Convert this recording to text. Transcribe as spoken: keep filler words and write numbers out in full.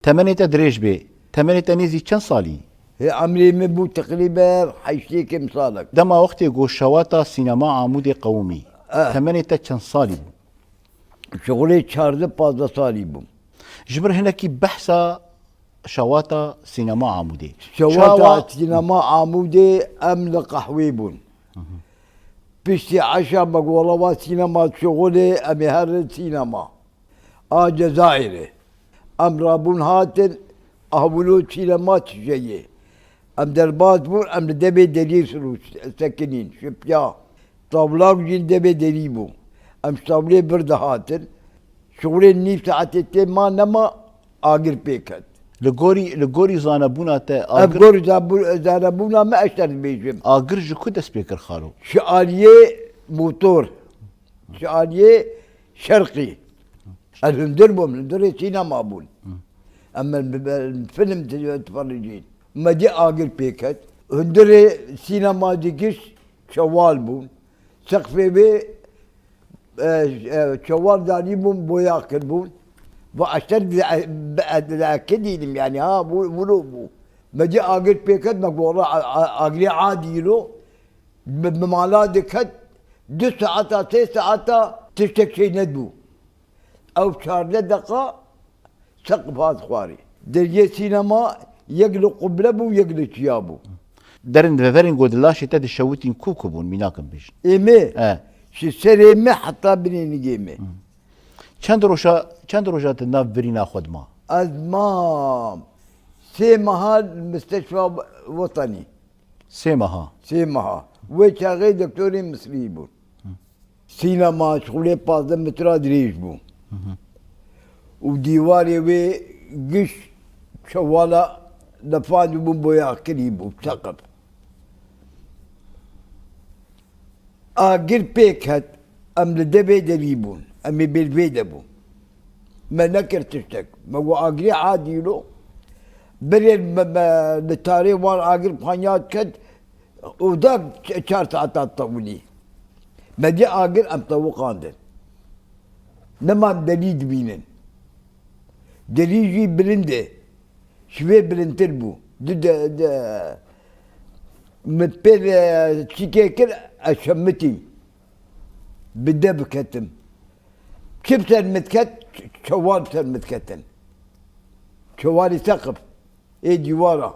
Temenê te dirêj bê. Temenê te nêzî çend salî? Hê emrê min bû teqrîben heştê kêm salek. Dema wextê ku şewata sînema Amûdê qewimî, Eh. temenê te çend salî bû? Şixulê çardeh pazdeh salî bûm. Ji mir hinekî behsa şewata sînema Amûdê. Şewata sînema Amûdê em li qehwê bûn. Piştî eşa me gola wa sînema şixulê em ê herin sînema. A Cezayirê. Em rabûn hatin, ahwilo sînema çi şey ye. Em derbas bûn, em li devê derî rû sekinîn, şipiya. Tavla jî li devê derî bû. Em ji tavlê vir dihatin. Şixulê nîv saetê tê ma nema agir pê ket. Li gorî, li gorî zanebûna te Ev agir, gor zanebû- zanebûna me ez te dibêjim. Agir ji ku dest pê kir xalo? Ji aliyê motor, ji aliyê şerqî. Ez hundir bûm, hundirê sînema bûn. Em bi- bi- film di- difericîn. Me dî agir pê ket. Hundirê sînema digiş çewal bûn. Seqfê wê e, e, çewal danî bûn, boya kir bûn. Va eşter bi- bi- bi- dînim yani ha, bu- bunu bu. Me dî agir pê ket, me gora a- a- agirê adî lo. Bi bi mala diket, du saeta, sê saeta tiştek şey nedibû. Ew çardeh deqa seqif hat xwarî. Deriyê sînema yek li quble bû, yek li çiya bû. Derin veverên ku di laşê te dişewitîn ku ku bûn, mînakim bêjin. Ê me, E, ji serê me heta binê nigê me. Çend roja, çend roja tu nav birîna xwe dima? Ez mam sê meha li Misteşfa Wetanî. Sê meha. Sê meha. Wê çaxê doktorê Misrî bûn. Sînema şixulê pazdeh metra dirêj bû. Û dîwarê wê giş çewala lefandî bûn, boyakirî bû, seqif. Agir pê ket, em li devê derî bûn. Em ê bêl vê de bûn. Me nekir tiştek. Me got agirê adî lo. Berê me, me li tarê wan agir panya ket. Oda ç- çar saeta tewilî. Me dî agir em tewiqandin. Nema derî dibînin. Derî jî bilind e. Ji vê bilindtir bû. Di de, de, min pê de çîkê kir, ez şemitîm. Bi dev ketim. Çi bi ser min diket? Çewal bi ser min diketin. Çewalî seqif. Ê dîwara.